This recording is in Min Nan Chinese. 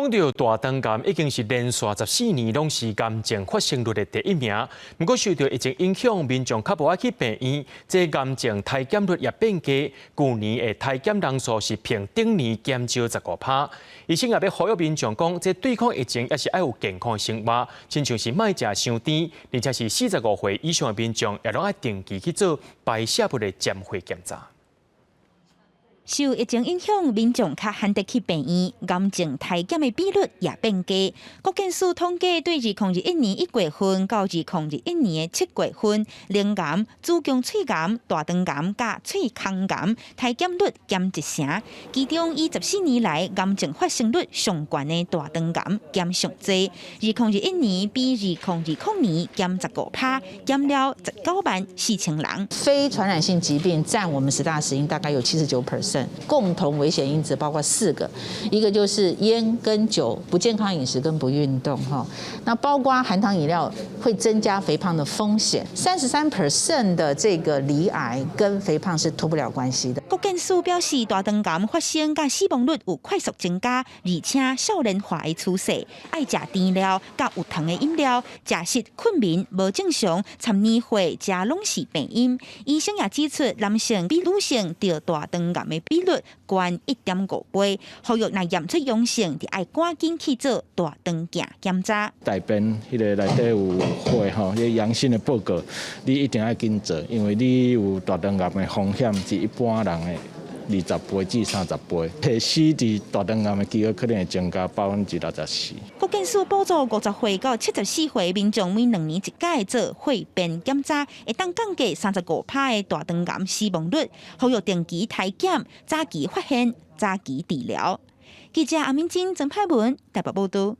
講到大腸癌，已經是連續14年攏是癌症發生率的第一名。毋過受到疫情影響，民眾較無愛去病院，這癌症篩檢率也變低。舊年的篩檢人數是比頂年減少15%。醫生也欲呼籲民眾講，這對抗疫情也是愛有健康的生活，親像是莫食傷甜，而且是45歲以上的民眾也攏愛定期去做排泄物的檢血檢查。受疫情影響，民眾較罕得去病院，癌症篩檢的比率也變低。國健署統計，對2021年1月份到2021年7月份，乳癌、子宮喙癌、大腸癌佮喙腔癌篩檢率減一成，其中以14年來癌症發生率上懸的大腸癌減上濟。2021年比2020年減15%，減了19萬4千人。非傳染性疾病佔我們十大死因大概有79%。共同危險因子包括四個，一個就是菸跟酒、不健康飲食跟不運動哈。那包括含糖飲料會增加肥胖的風險，33% 的這個罹癌跟肥胖是脫不了關係的。國健署表示，大腸癌發生佮死亡率有快速增加，而且少年化的趨勢。愛食甜料佮有糖的飲料，食食睏眠無正常、參年歲，這攏是病因。醫生也指出，男性比女性得大腸癌的比率懸1.5倍，呼籲若驗出陽性，就愛趕緊去做大腸鏡檢查。大便彼个內底有血吼，彼个陽性的報告，你一定愛緊做，因為你有大腸癌的風險是一般人的20倍至30倍，提死佇大腸癌的機會可能會增加64%。國健署補助50歲到74歲民眾每2年一擺做血便檢查，會當降低35%的大腸癌死亡率。呼籲定期篩檢，早期發現，早期治療。記者阿敏晶、曾派文台北報道。